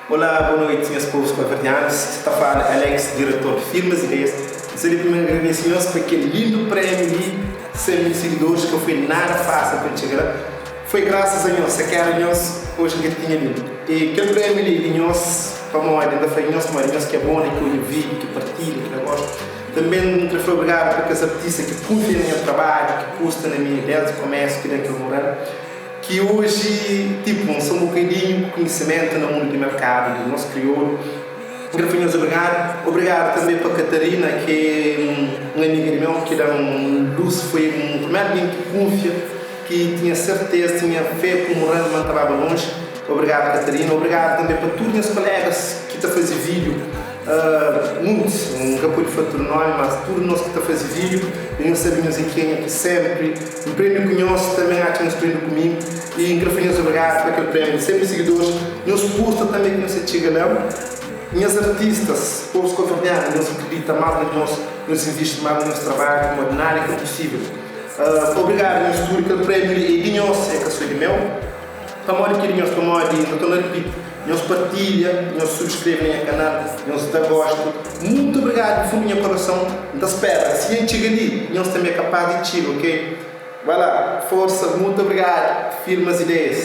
Olá, boa noite, nhas povos kabuverdianus. Sa ta fala Alex, diretor di Firmas Ideias. N sta li pa mi agradese nhos pa kel lindu prémiu li, 100 mil sigidoris, ka foi nada fásil pa N txega la. Foi grasas a nhos, se ka éra nhos, oji N ka tinha li. I kel prémiu li é di nhos, pamodi N ta fla nhos pamodi nhos ki abona, ki odja vídiu, ki partilha, ki da gostu. Tanbê N kre fla obrigadu pa kes artista ki kunfia na nha trabadju, ki pusta na mi désdi komésu, ki da-m kel moral. Ki oji, tipu, N sta un bokadinhu ku konhisimentu na mundu di merkadu di nos kriolu. N kre fla nhos obrigadu. Obrigadu tanbe pa Catarina, ki é un amiga di meu, ki da-m lus. Foi un primeru algen ki kunfia, ki tinha serteza, tinha fé ku moral ma N ta baba lonji. Obrigadu, Catarina. Obrigadu tanbe pa tudu nhas kolegas ki ta faze vídiu. Muitos, N ka pode fla tudu nomi, mas tudu nos ki ta faze vídiu, i nhos sabe nhos é kenha ki senpri N prende ku nhos, tanbe N atxa nhos prende ku mi, i N kre fla nhos obrigadu pa kel prémiu di 100 mil sigidoris, nhos pusta tanbe ki nhos ta txiga la. Nhas artistas, povus kabuverdianu, nhos akredita más na nhos, nhos invisti más na nhos trabadju, pamodi nada é ka inposível. Obrigadu nhos tudu, kel prémiu li é di nhos, é ka so di meu. Pamodi ki di nhos? Pamodi, N ta torna ripiti, nhos partilha, nhos subskreve na nha kanal, nhos da gostu. Mutu obrigadu di fundu nha korason. N ta spera si nha txiga li, nhos tanbe é kapaz di txiga, ok? Vai la, forsa, mutu obrigadu. Firmas ideias.